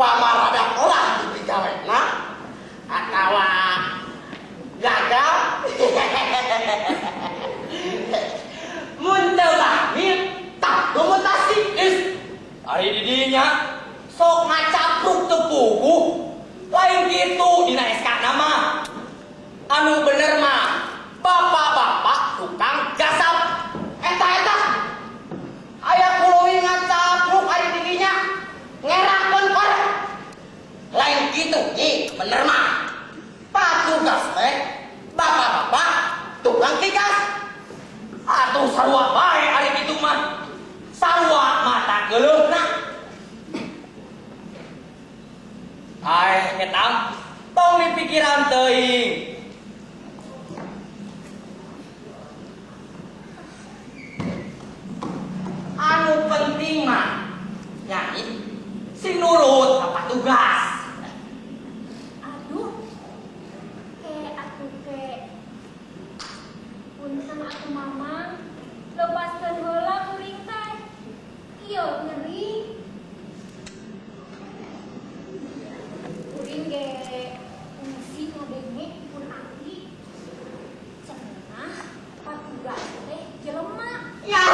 Upama rada olah dipigawena atawa gagal mun teu bahmil tah mutasi is ari di dinya sok ngacapruk teu puguh lain kitu dina SK nama anu bener mah bapak-bapak tukang gasap eta-eta aya kuluwi ngacapruk ari di dinya ngerahkeun korek lain kitu nyi bener mah patugas teh bapak-bapak tukang kikas atuh sarua bae ari kitu mah sarua mata geuleuhna. Aeh ketang tong dipikiran teuing. Anu penting mah nyai sing nurut ka patugas. Aduh, ke atuh ke punten atuh mamang lepaskeun heula kuring teh ieu nyeri kuring ge fungsi ngadenge pun aki cenah patugas teh jelema ya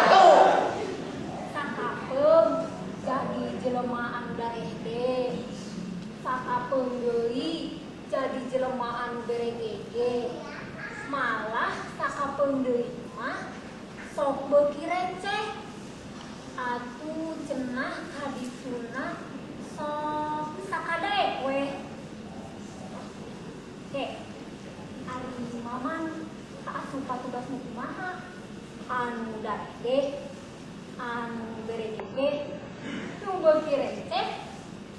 atuh sakapeung jadi jelema anu darehde sakapeung deui jadi jelema anu beregege malah sakapeung deui mah sok beuki receh atuh cenah kadituna sok sakadaek weh ke ari mamang kaasup patugas nu kumaha anu darehde anu beregege nu beuki receh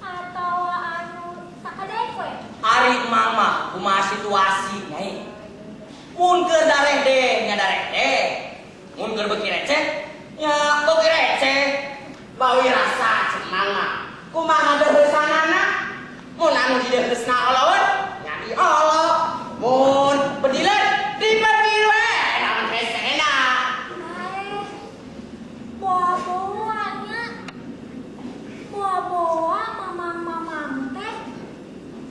atawa anu sakadaek we. Ari mang mah kumaha situasi nyai mun keur darehde nya darehde mun keur beuki receh nya beuki receh bawi rasa cenah mah kumaha deuheusanana mun anu dideuheusna oloeun nya diolo mun bedileun dibedil we naon hesena. Aeh, boa-boa nya boa-boa mamang-mamang teh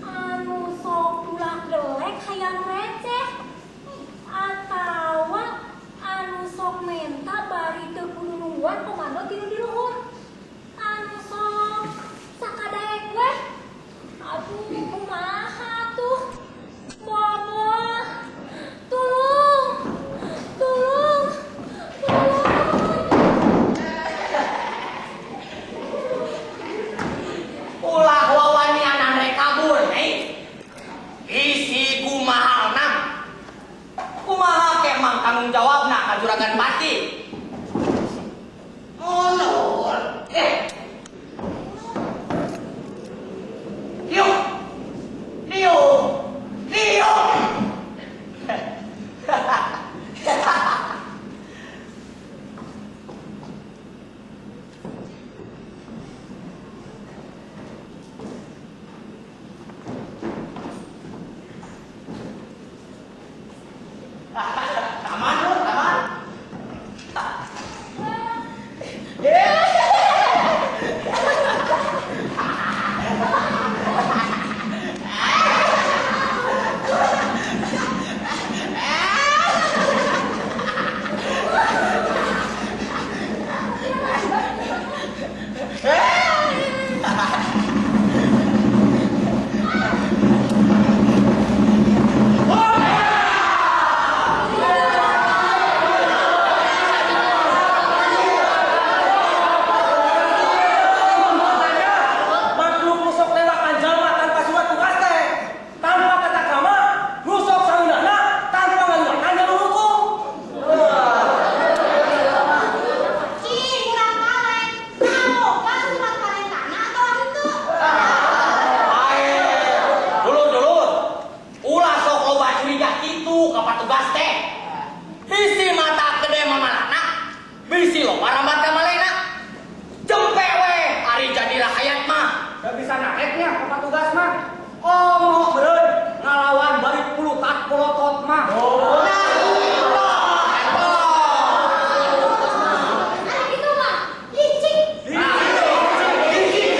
anu sok tulak gelek hayang receh atawa anu sok menta bari teu kudu nungguan komando ti nu di luhur anu sok sakadaek weh. Aduh kumaha tuh boa-boa tulung tulung tulung. Ulah wawanianan rek kabur nyai isi kumahalna kumaha ke mang tanggung jawabna ka juragan pati mundur diuk diuk diuk aman lu aman. Makhluk nusok lewat jalma tanpa surat tugas teh, tanpa kata krama, nusok saunana tanpa ngaluarkan jalur hukum. Ih, kurang kaleng. Kamu surat parentana atau henteu? Ae, dulur-dulur, ulah sok loba curiga kitu ka patugas teh. Bisi mata gede mamalana, bisi loba rambat ka malena. Jempe we ari jadi rahayat mah. Gak bisa nareknya ke patugas mah. Omong beureun ngalawan bari pulutat polotot mah. Nah, Ari kitu mah licik. Licik.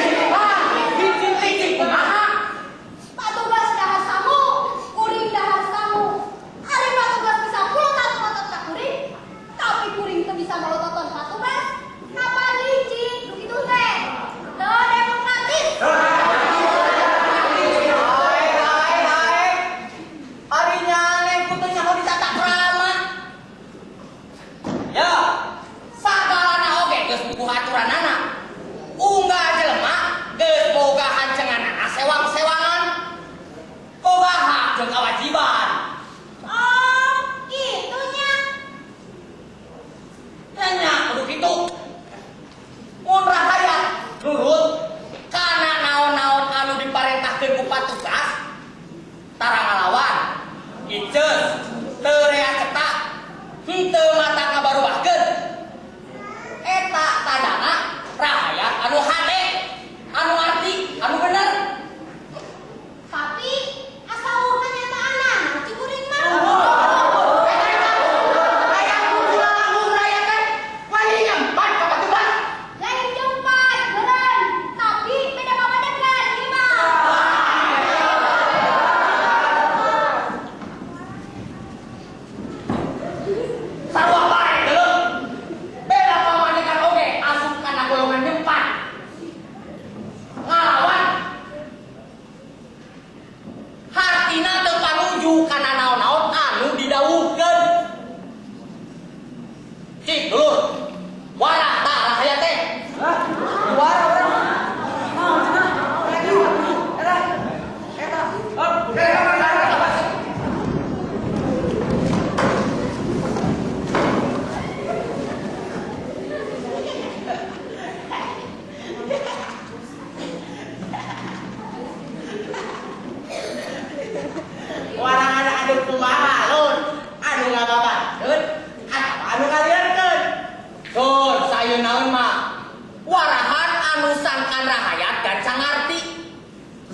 gancang ngarti.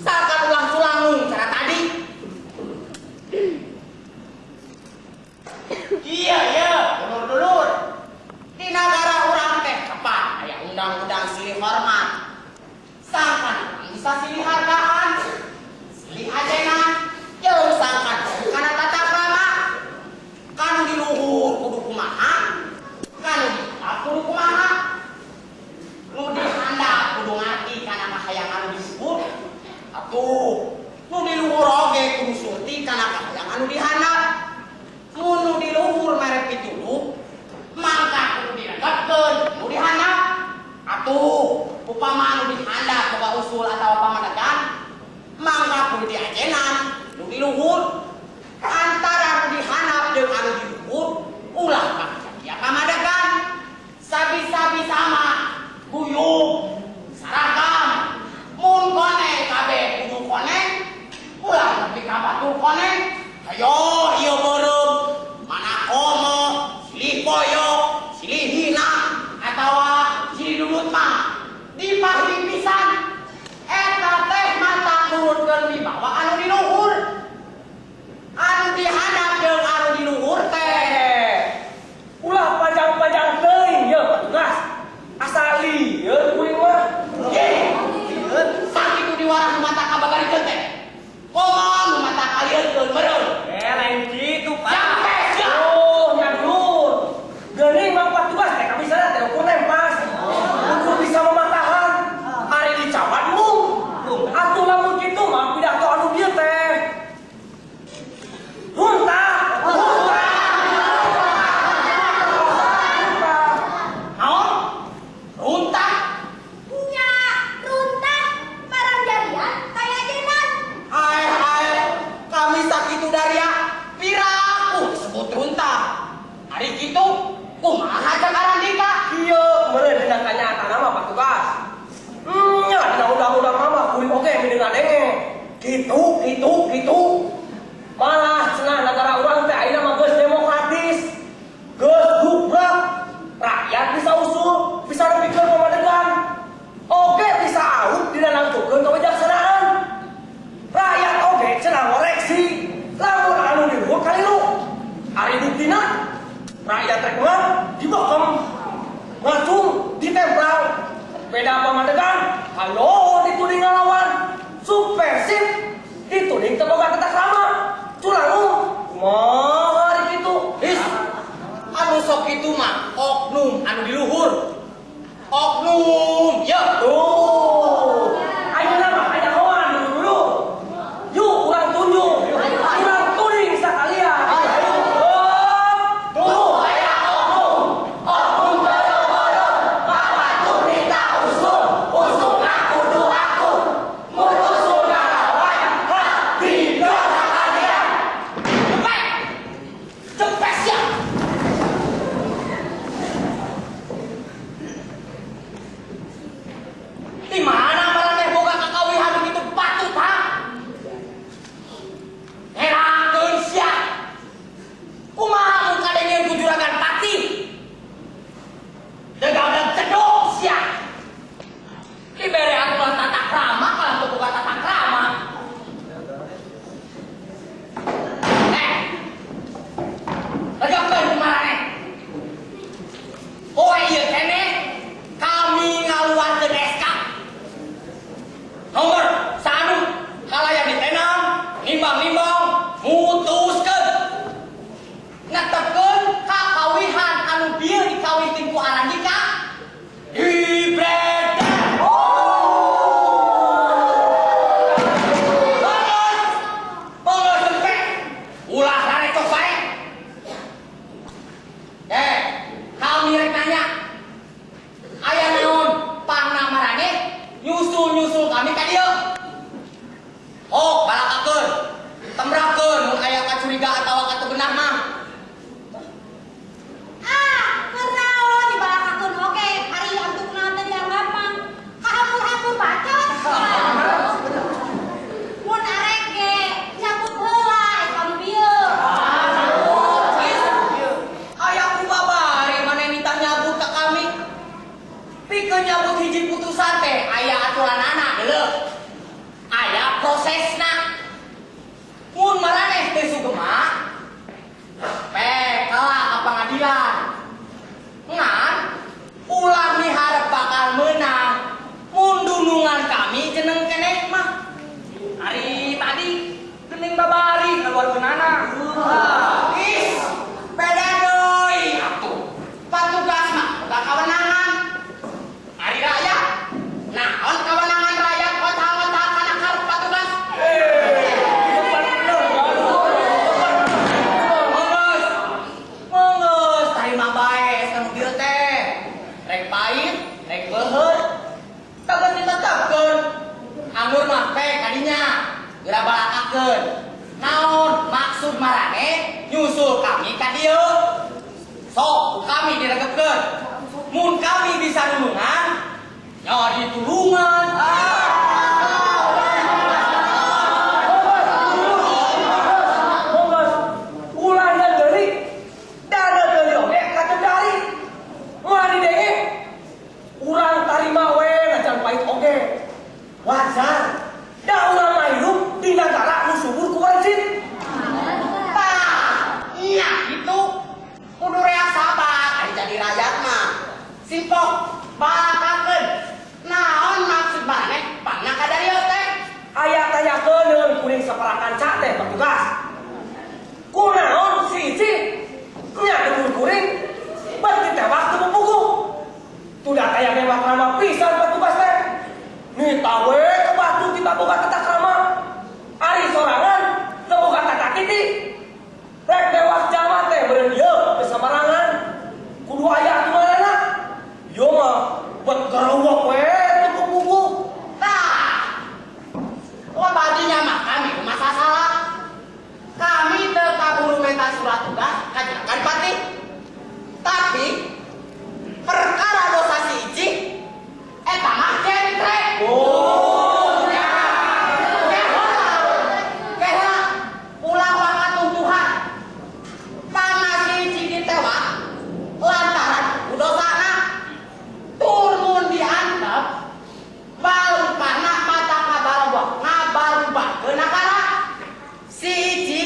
Sangkan ulah culangung cara tadi. Iya ya, dulur-dulur. Di nagara urang teh kapan aya undang-undang silih hormat. Sangkan urang bisa silih hargaan, silih ajenan, jeung sangkan kana tata krama. Kanu di luhur kudu kumaha, kanu di handap kudu kumaha. Nu di handap kudu ngarti kana kahayang anu disebut. Atuh, nu di luhur oge kudu surti kana kahayang anu di handap. Mun nu di luhur mere pituluh, mangka kudu diregepkeun nu di handap. Atuh, upama anu di handap boga usul atawa pamadegan, mangka kudu diajenan nu di luhur. Antara nu di handap jeung anu di luhur ulah pakadia pamadegan. Sabi-sabi sama guyub saragam. Mun koneng kabeh kudu koneng, ulah nepi ka batur koneng. Hayo ieu beureum mana komo, silih poyo, silih hina atawa silih dudut mah dipahri pisan. Eta teh mata nurunkeun wibawa anu di luhur. Anu di handap jeung anu di luhur teh. Ulah panjang-panjang teuing ye patugas. Asal lieun kuring mah. Ye, sakitu diwarah nu mata kabagarikeun teh. Komo nu mata kalieunkeun meureun. Lain kitu, Pak. Sampe sia. Oh, nya dulur. Geuning mah patugas teh kabisana teh ukur nempas. Ukur bisa mematahan. Ari dicawan mung. Atuh lamun kitu mah pidato anu bieu teh. Runtah. Runtah. Naon? Runtah. Nya, runtah barang jarian kaya ajenan. Ae ae, kami sakitu daria piraku disebut runtah. Ari kitu kumaha cek Arandika? Ieu meureun dina kanyataan mah patugas. Nya dina undang-undang mah kuring oge mideuna denge. Kitu kitu kitu. Malah cenah negara urang teh ayeuna mah geus demokratis. Geus gubrak. Rakyat bisa usul, bisa nepikeun pamadegan. Oge bisa aut dina nangtukeun kebijaksanaan. Rakyat oge cenah ngoreksi lamun anu di luhur kalilu. Ari buktina rakyat rek mah dibokem, ngacung, ditempel. Beda pamadegan, hayo dituding ngalawan. Subversif dituding teu boga tata krama. Culangung, kumaha ari kitu? Is, anu sok kitu mah oknum anu di luhur. Oknum, ye. Tuh. Ayeuna mah aya kawan dulu. Yuk urang tunjuk. Urang tuding sakalian. Ayo. Tuh aya oknum. Oknum boro-boro, babatur minta usul, usulna kudu aku. Mun usul ngalawan, hak didor sakalian. Cepet. Cepet sia. Di mana maraneh boga kakawihan begitu patut ha? Herakeun sia. Kumaha mun kadengeun ku juragan pati? Degadag cedok sia. Dibere aturan tata krama kalah teu boga tata krama. Tegakkeun ku maraneh. Poe ieu keneh kami ngaluarkeun SK nomor sanu kalayan ditenang nimbang-nimbang mutuskeun netepkeun kakawihan anu bieu dikawinkeun ku Arandika dibredel. Bagus. Bangga sempet ulah rarecok bae. Kami rek nanya aya naon pangna maraneh nyusul-nyusul kami ka dieu. Oh, balakakeun. Tembrakeun mun aya kacuriga atawa katu benar mah. Ah, keur naon dibalakakeun oge ari antukna teh dianggap mah kahamur-hamur bacot. Mun arek ge cabut heula kami bieu. Aya ku babari maneh minta nyabut ka kami. Pikeun nyabut hiji putusan teh aya aturanana. prosesna. Mun maraneh teu sugema, pek kalah ka pangadilan. Ngan ulah miharep bakal meunang mun dunungan kami jeneng keneh mah. Ari tadi geuning babari ngaluarkeunana. Ih, beda deui atuh. Patugas mah boga kawenangan. Ari rakyat, naon kawenangan rakyat otak-otak kana karep patugas? Mongos, mongos, tarima bae ka mobil teh. Rek pahit, rek beuheut, tageun ditetepkeun. Anggur mah pek kadinya, geura balakakeun. Naon maksud maraneh nyusul kami ka dieu? Sok ku kami diregepkeun. Mun kami bisa nulungan, nya ditulungan. Monggo, ulah nyeuri, dana deui oge katendari. Moal didenge. Urang tarima we najan pahit oge. Wajar. Da urang mah hirup di nagara nu subur ku wancit. Tah, iya gitu. Kudu reak sabar ari jadi rakyat mah. Simpok balakakeun. Naon maksud maraneh pangna ka dieu teh? Aya tanyakeun deun kuring saparakanca teh patugas. Kunaon si Ici nya dulur kuring bet ditewak teu puguh. Tudah taya newak rama pisan patugas teh. Nita we ke batu kita boga tata krama. Ari sorangan teu boga tata titi. Rek newak jalma teh beureun ieu teu samarangan. Kudu aya kumaha? Ieu mah bet garewek we teu puguh. Tah. Loba dinya mah kami kumaha salah. Kami teu kaburu menta surat tugas ka Juragan Patih. Tapi perkara dosa si Ici eta mah jentrek. Oh. Keheula, ulah waka tuntuhan. Pangna si Ici ditewak lantaran ku dosana. Tur mun diantep balupana mata kabarobah ngabarubahkeun nagara. Si Ici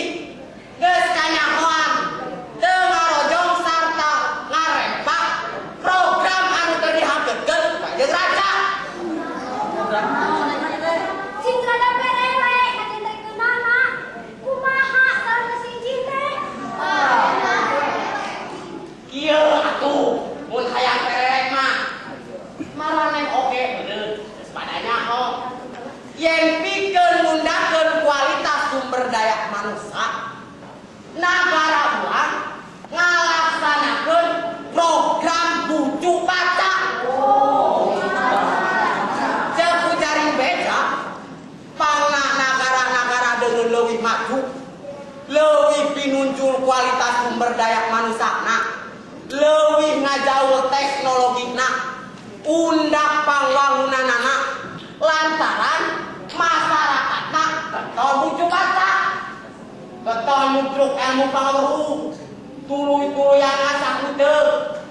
geus kanyahoan teu ngarojong sarta ngarempak program anu teu dihageutkeun ku Kanjeng Raja. Sing rada perere kajentrekeunana. Kumaha sareng si Ici teh? Kieu atuh mun hayang pererek mah. Maraneh oge bener geus pada nyaho. Yen pikeun ngundakeun kualitas sumber daya manusia, nagara urang ngalaksanakeun program bucu baca. Ceuk ku jaring beja, pangna nagara-nagara deungeun leuwih maju, leuwih pinuncul kualitas sumber daya manusana, leuwih ngajauh teknologina, undak pangwangunanana, lantaran masyarakatna getol bucu baca, getol nyutruk ilmu pangaweruh, tuluy-tuluyan ngasah huteu,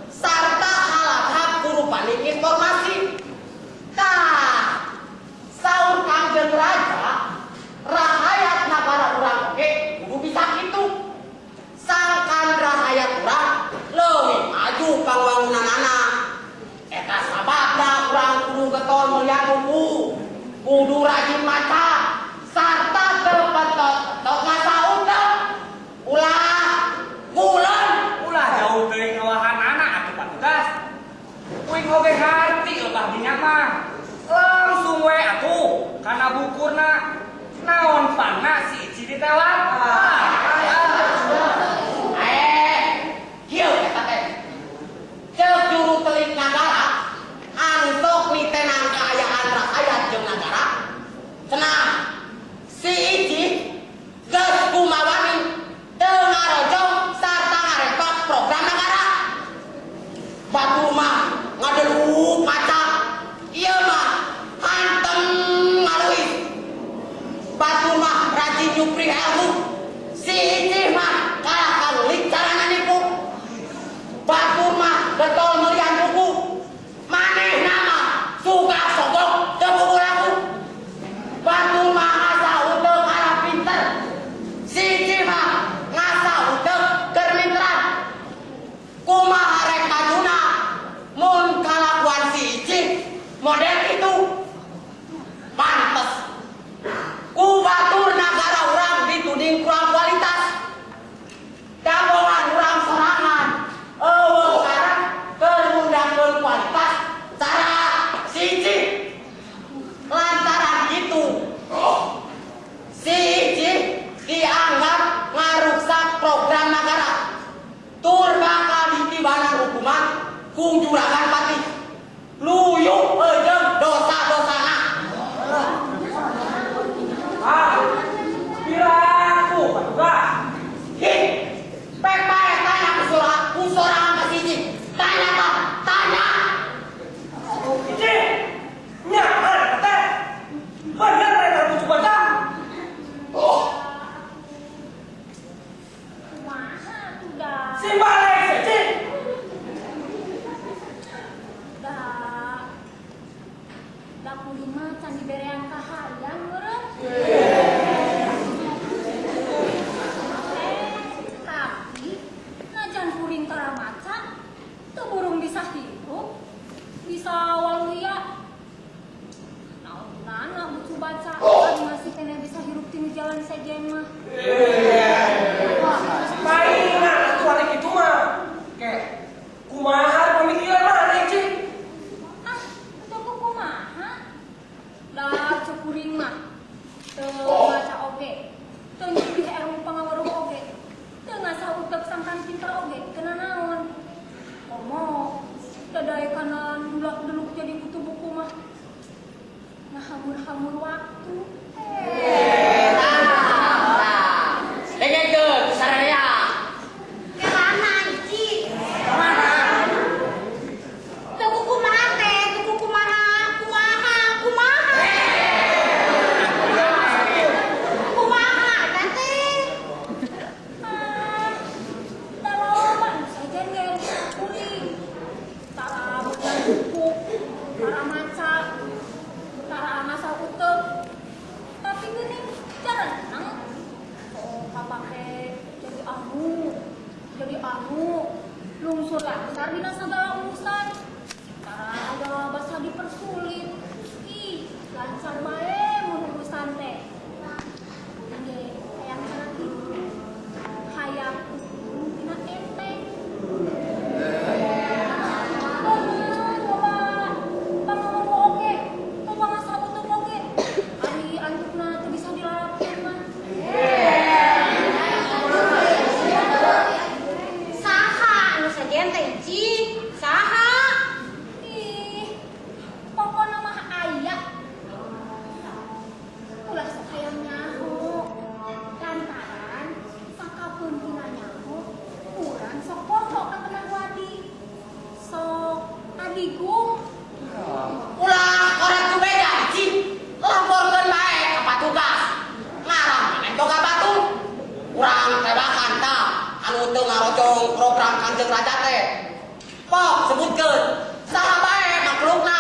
sarta halahap kurupaning informasi. Tah, saur Kangjeng Raja, rahayat nagara urang oge kudu bisa kitu. Sangkan rahayat urang leuwih maju pangwangunanana. Eta sababna urang kudu getol melian buku, kudu rajin maca, sarta teu petot-petot ngasa utang. Ulah ngulon. Ulah jauh teuing ngawahanana atuh patugas. Kuing oge ngarti lebah dinya mah. Langsung we atuh kana bukurna. Naon pangna si Ici ditewak? Kieu eta teh. Ceuk juru telik nagara anu sok nitenang kaayaan rakyat jeung nagara. Cenah si Ici geus kumawani teu ngarojong sarta ngarepak program nagara. Batur mah ngadeluk maca, ieu mah hantem ngaluis. Batur mah rajin nyupri ilmu, si Ici mah kalah kalulik carana nipu. Batur mah getol melian buku, manehna mah suka sogok teu buku laku. Batur baca, kan masih keneh bisa hirup tinu jalan sejen mah. Palingan atuh hari kitu mah. Ke, kumaha pemikiran mana Cik? Ah, teu kumaha? Da cek kuring mah. Teu maca oge. Teu nyebih ilmu pangaweruh oge. Teu ngasah utek sangkan pinter oge, kena naon. Komo, teu daekanan dulak-duluk jadi kutu buku mah. Ngahamur-hamur waktu. Dengekeun sararea. Kelana Ici. Teu kumaha teh, teu kumaha, kumaha, kumaha. Kumaha teh. Ah, taloba nu sejen ge kuring. Tara megang buku, tara maca, tara ngasah utek. Tapi geuning jarenang. Oh, kapake jadi anu, lungsur lancar dina sagala urusan. Tara aya basa dipersulit. Ih, lancar bae mun urusan teh. Kuring ge hayang cara kitu. Hayang untung tina enteng. Bener, loba pangaweruh oge, loba ngasah utek oge. Ari antukna teu bisa dilarapkeun mah. Saha anu sejen teh Ici? Saha? Ih, pokona mah aya. Ulah sok hayang nyaho. Lantaran sakapeuntina nyaho, urang sok poho ka tenang wadi. Sok adigung. Ulah korek ku beja Ici. Laporkeun bae ka patugas. Ngarah maneh boga batu. Urang tebakan tah anu teu ngarojong program Kanjeng Raja teh. Pok sebutkeun saha bae makhlukna.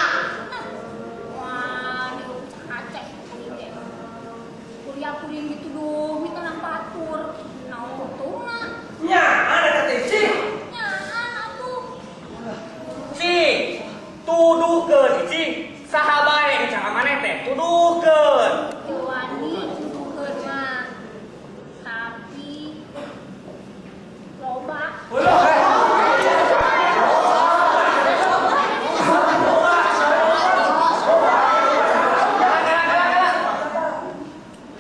Wah, diucap Aceh kuring ge. Kuliah kuring dituduh mitenah batur. Naon untungna? Nya, ada teh Cik. Nyaan atuh. Cik, tuduhkeun Cik. Saha bae cara maneh teh? Tuduhkeun. Teu wani tuduhkeun mah. Tapi loba. Kela, kela, kela.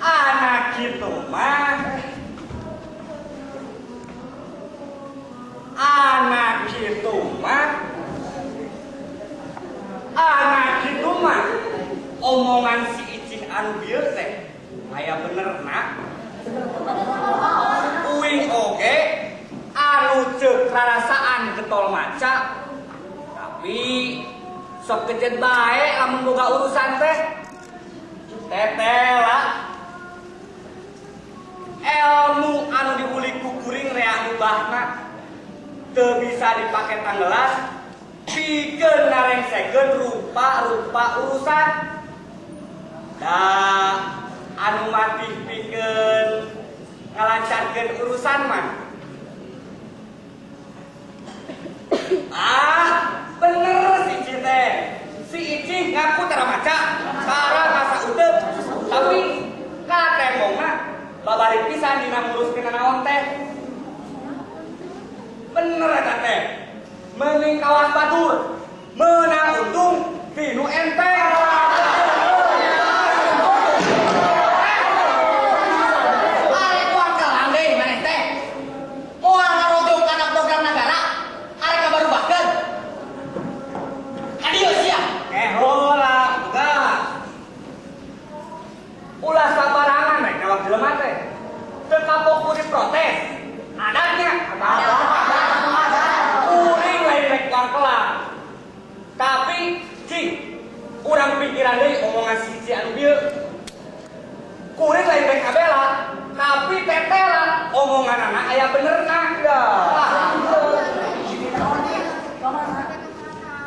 Anak kitu mah. Anak kitu mah. Anak kitu mah. Omongan si Icih anu bieu teh aya benerna. Uing oge anu ceuk rarasaan getol maca. Tapi sok kejet bae lamun boga urusan teh. Tetela ilmu anu diulik ku kuring rea ubahna teu bisa dipake tanggelas pikeun narengsekeun rupa-rupa urusan. Da anu matih pikeun ngalancarkeun urusan mah. Ah, bener si Ici teh. Si Ici ngaku tara maca, tara ngasah utek, tapi katembongna babari pisan dina nguruskeun naon teh. Bener eta teh. Mending kawas batur, meunang untung tinu enteng. Arek kuangkelang deui maneh teh. Moal ngarojong kana program nagara, arek kabarubahkeun. Ka dieu sia. Eh heula, tugas. Ulah sabarangan rek newak jelema teh. Teu kapok ku diprotes. Adatnya. Kuring lain rek kuangkelang. Tapi cing, urang pikiran deui omongan si Ici anu bieu. Kuring lain rek ngabela, tapi tetela omonganana aya benerna.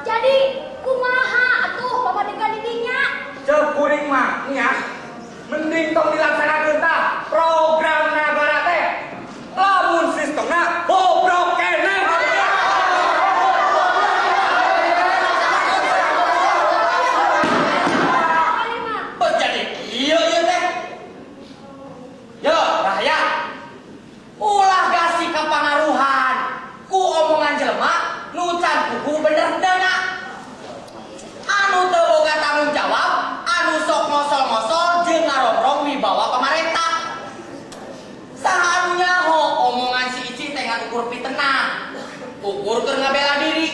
Jadi kumaha atuh pamadegan didinya? Ceuk kuring mah nya mending tong dilaksanakeun tah program nagara teh. Lamun sistemna bobrok keneh. Beuh jadi kieu seueur ngabela diri.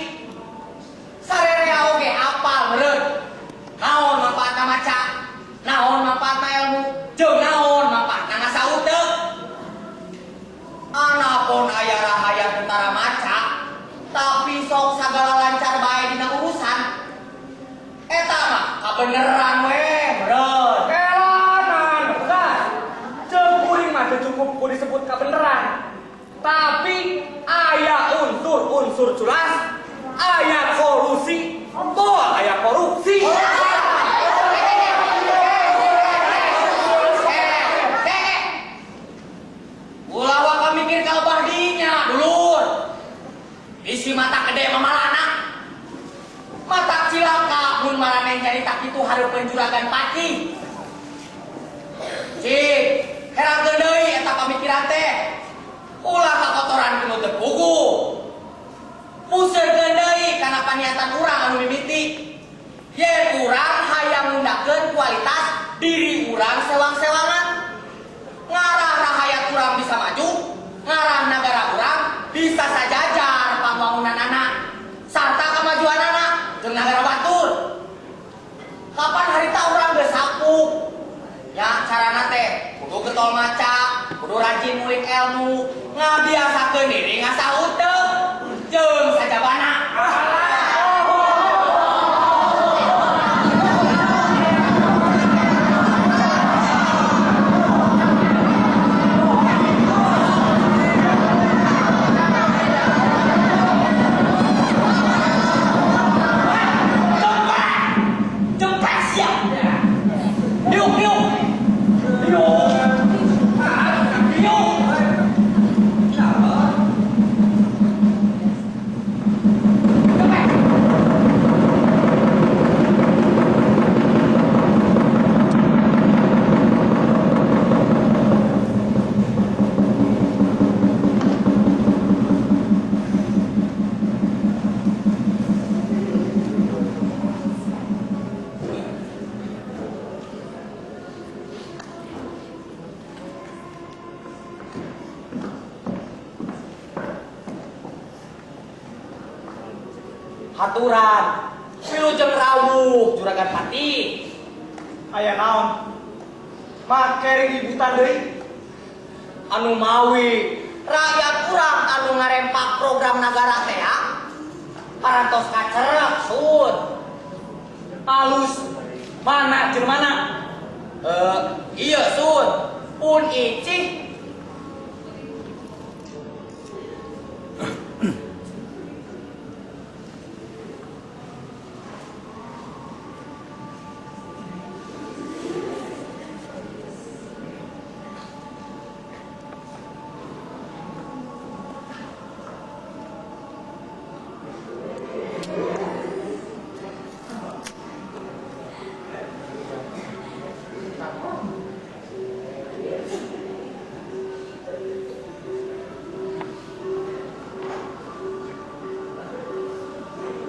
Sarerea oge apal meureun. Naon manfaatna maca, naon manfaatna ilmu, jeung naon manfaatna ngasah uteuk. Anapun aya rahayat tentara maca, tapi sok sagala lancar bae dina urusan. Eta mah kabeneran we, meureun. Elanan, petugas. Ceuk kuring mah teu cukup ku disebut kabeneran. Tapi aya unsur-unsur culas, aya kolusi, moal aya korupsi. Ulah waka mikir ka lebah dinya, dulur. Bisi mata gede mamalana. Mata cilaka mun maraneh nyarita kitu hareupeun juragan pati. Cik, herangkeun deui eta pamikiran teh. Ulah kakotoran ku nu teu puguh. Puseurkeun deui kana paniatan urang anu mimiti. Yen urang hayang ngundakeun kualitas diri urang sewang-sewangan. Ngarah rahayat urang bisa maju, ngarah nagara urang bisa sajajar pambangunan anak sarta kemajuan anak jeung nagara batur. Kapan harita urang geus sapuk? Ya carana teh kudu getol maca, kudu rajin ngulik ilmu, ngabiasakeun diri ngasah uteuk jeung sajabana. Jempek siap. Diuk, diuk. Diuk. Diuk. Jempek. Haturan, wilujeng rawuh juragan pati. Aya naon? Make ributan deui. Anu mawi rakyat urang anu ngarempak program nagara teh parantos kacerek sun. Alus mana jeung mana? Iya sun, pun icih.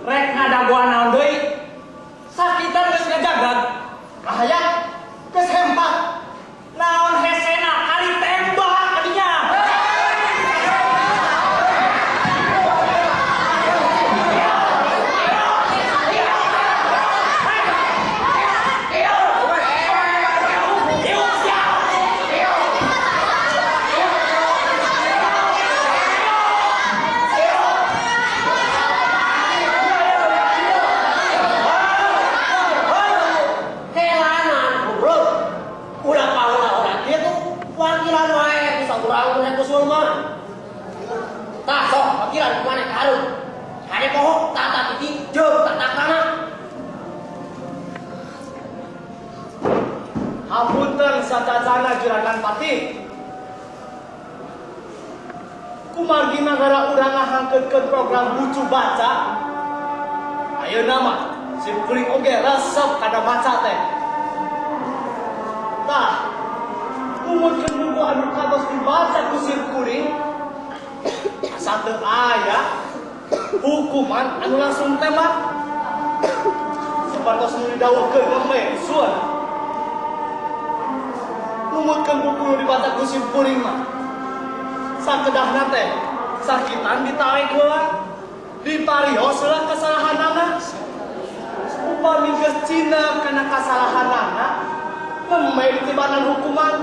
Rek ngadagoan naon deui? Sakitan geus ngajagat. Rahayat geus hempak. Naon hesena kali tembak kadinya. Diuk siap. Helanan, bro. Ulah paula-ula kitu, wakilan wae bisa urang mun usul mah. Tah sok wakilan kumaha ka hareup. Hade poho tata titi jeung tata krama. Hapunten sacacana juragan pati. Kumargi nagara urang ngahangkeutkeun program bucu baca. Ayeuna mah sim kuring oge resep kana maca teh. Tah, numutkeun buku anu kantos dibaca ku sim kuring, asa teu aya hukuman anu langsung tembak. Sapertos nu didawuhkeun nembe sun. Numutkeun buku nu dibaca ku sim kuring mah sakedahna teh sakitan ditarik heula. Diparios lah kesalahanana. Upami geus cina kana kasalahanana, memeh ditibanan hukuman.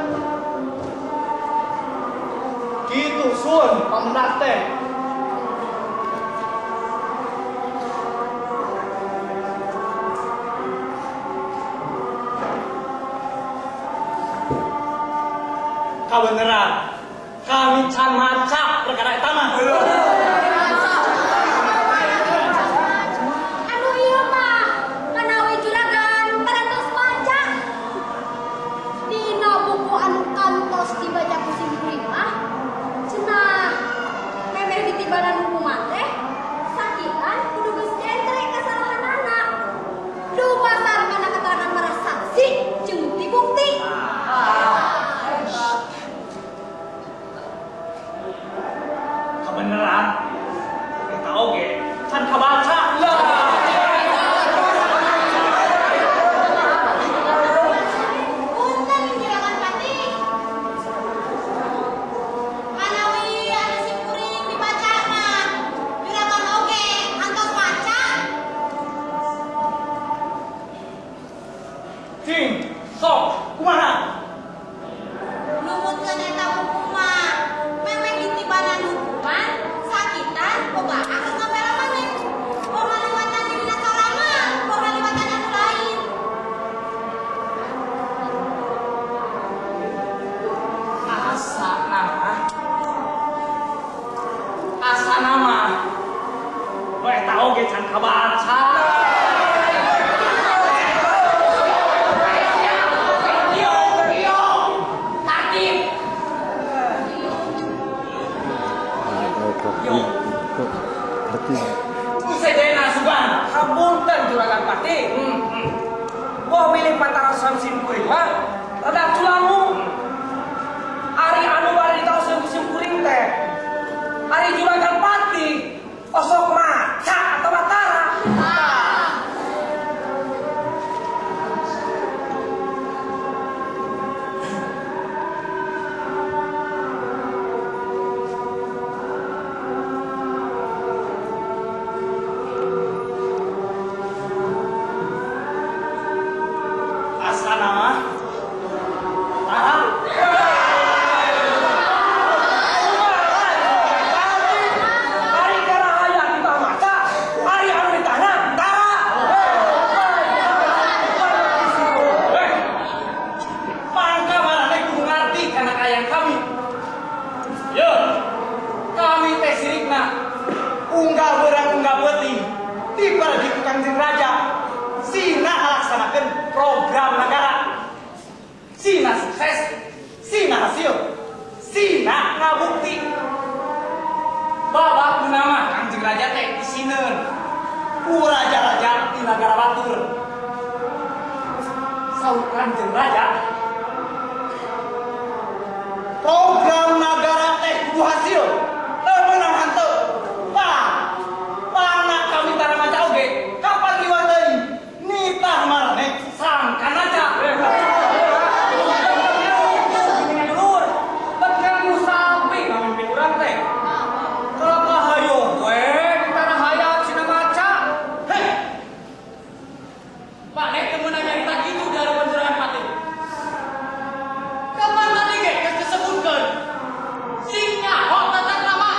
Kitu sun pamendak teh. Kabeneran, kami can maca perkara eta mah. Anu ieu mah manawi juragan parantos maca. Dina buku anu kantos dibaca ku sim kuring mah cenah memeh ditibanan hukuman teh sakitan kudu geus jentre kasalahanana. Dumasar kana keterangan para saksi jeung bukti-bukti. Kebeneran, eta oge can kabaca. Punten juragan pati. Manawi anu sim kuring dibaca mah juragan oge kantos maca. Cing, sok, kumaha? Numutkeun eta buku mah memeh ditibanan hukuman sakitan boga hak ngabela maneh. Poh ngaliwatan dirina sorangan, poh ngaliwatan anu lain. Asa nama, asa nama, eta oge can kabaca. Sedena sugan. Hapunten juragan pati. Wah milih pantarosan sim kuring mah rada culangu. Ari anu bari ditaros ku sim kuring teh. Ari juragan pati osok maca atau batara. Asa nama, tara. Ari karahaya kita maca, ari anu ditahna tara. Mangka maraneh kudu ngarti kana kaayaan kami. Yo, kami teh sirikna unggal beurang unggal peuting diparagi ku Kangjeng Raja. Sina ngalaksanakeun program negara. Sina sukses, sina hasil, sina ngabukti. Babak nama Kangjeng Raja teh isineun ku raja-raja di nagara batur. Saur Kangjeng Raja, Program negara teh kudu hasil, teu meunang hanteu. Tah, pangna kami tara maca oge, kapan liwat deui? Nitah maraneh sangkan aja. Dulur, bet sapi ngamimpin urang teh. Kalau kahayo we tara hayat sina maca. Heh. Maneh teu meunang nyarita kitu di harapan juragan pati. Kapan tadi ge geus disebutkeun? Sing nyaho tata krama.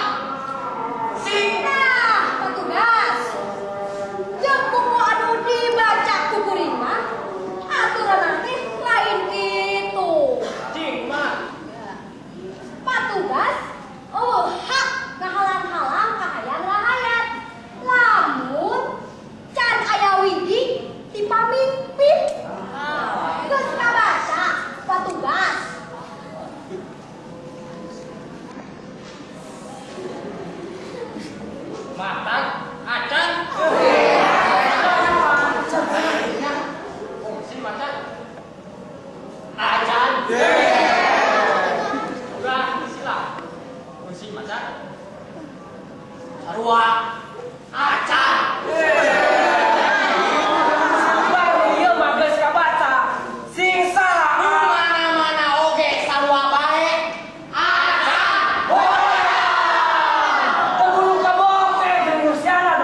Sing Nah, petugas. Jeung buku anu dibaca ku kuring mah aturan teh lain kitu. cing mah Patugas eueuh hak ngahalang-halang kahayang rahayat. Lamun can aya widi ti pamimpin. Geus kabaca patugas. Mata acan. Fungsi maca. Acan. Udah sila. Fungsi maca. Sarua. Acan. Baru ieu mah geus kabaca. Sing salah Nu mana-mana oge sarua bae. Acan. Teu kudu kabote jeung nu siaran.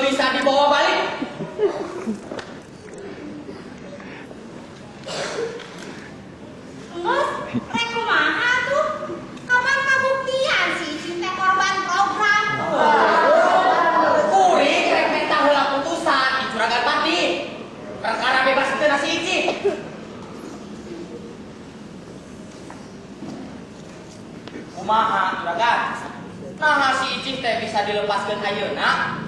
bisa dibawa balik. Enggeus, rek kumaha tuh? Kapan kabuktian si Icih teh korban program? Kuring rek minta heula putusan di Juragan Pati. Perkara bebas teu si Icih. Kumaha Juragan? Nah si Icih teh bisa dilepaskeun ayeuna.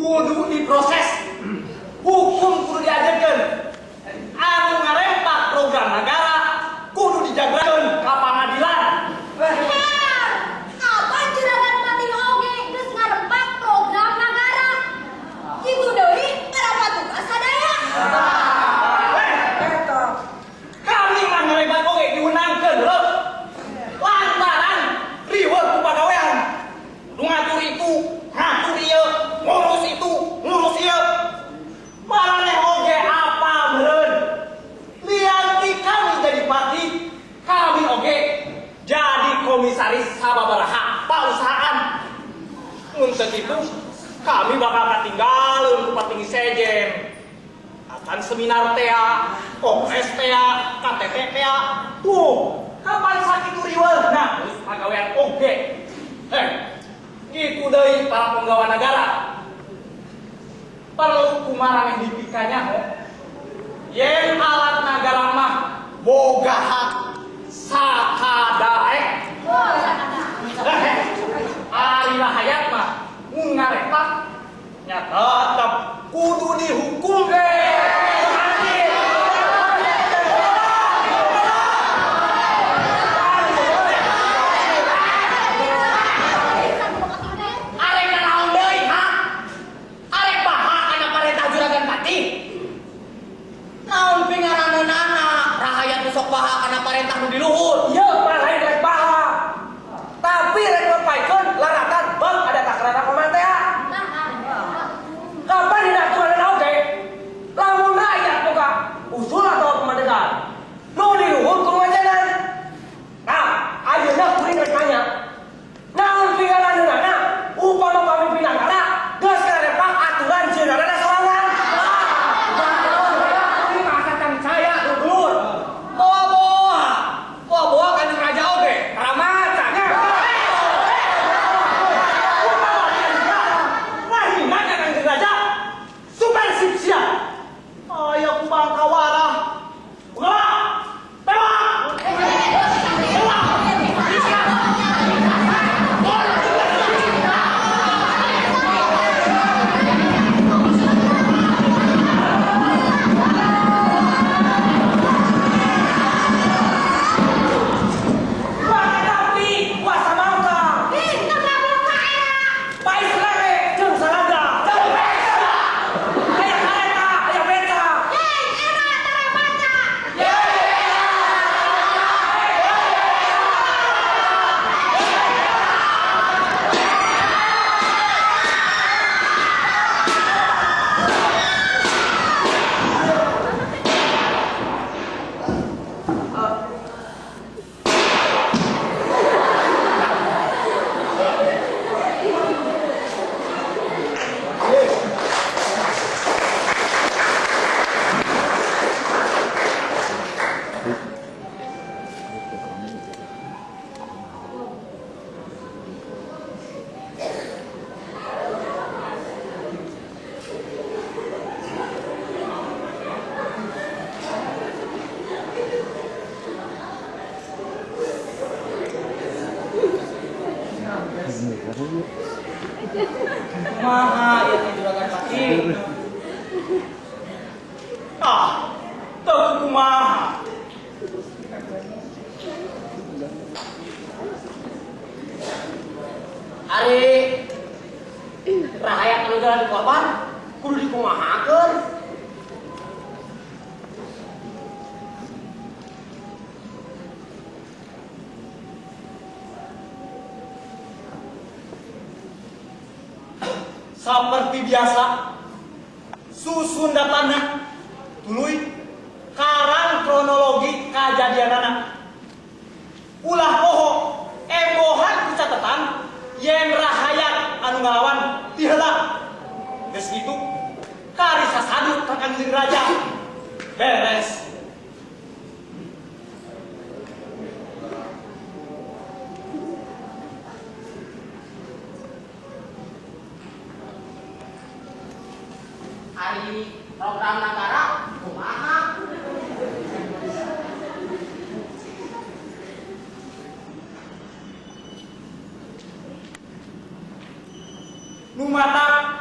Kudu diproses, hukum kudu diajarkan. Anu ngarempak program negara kudu dijagrakeun ka pangadilan. Her, kapan Juragan Pati oge geus ngarempak program nagara? Kitu deui para patugas sadaya. Eh, kami mah ngarempak oge diundangkeun lho. Lantaran riweuh ku pagawean. Kudu ngatur itu, ngatur ieu, ngurus itu, ngurus ieu. Maraneh oge apa meureun? Lian ti kami jadi pati, kami oge jadi komisaris sababaraha pausahaan. Mun teu kitu, kami bakal katinggalin ku patinggi sejen. Akan seminar tea, kongres tea, KTT tea. Tuh, kapan sakitu riweuhna geus pagawean oge. Eh, kitu deui para penggawa negara. Perlu kumaraneh dipikanya ho. Yen alat nagara mah boga hak sakadaek. Oh, sakada. Ari rahayat mah mun ngarepak nya tetep kudu dihukum. Arek nanaon deui, ha? Arek baha kana parentah Juragan Pati? Naon pingaraneunana rahayat nu sok baha kana parentah nu di luhur? Ieu mah lain rek baha. Tapi rek lepaikeun laratan bang ada takrana komantea. Kapan dina aturan oge? Lamun rakyat boga usul atau pemandegan. Nu di luhur kudu ngajanan. Nah, ayeuna kuring rek nanya. Naon pingaraneunana upama pamimpin nagara geus ngarepak aturan jeunana sorangan. Kuring mah asa can percaya dulur. Boa-boa. Boa-boa kanjeng raja oge. Karamacanya. Ngahina ka kanjeng raja. Supersip sia. Aya kumaha kawarah. Ulah. Tewak. Tewak. Wah, tapi kuasa mangka. Ih, teu goblok ka era. Pais lere jeung salaga. Aya kareta, aya beca. Hei, era tara baca. Kumaha ieu teh Juragan Pati? Ah, teu kumaha. Ari rahayat anu jalan korban kudu dikumahakeun. Seperti biasa, susun datana, tuluy karang Kronologi kajadianana. Ulah poho embohan ku catetan yen rahayat anu ngalawan diheula. Geus kitu kari sasadut ka Kangjeng Raja. Beres. Ari program negara kumaha? Nu matak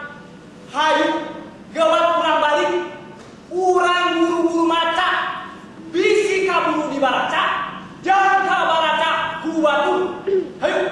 hayu gawat urang balik, urang buru-buru maca, bisi kaburu dibaraca, jangan kabaraca ku batur. Hayu.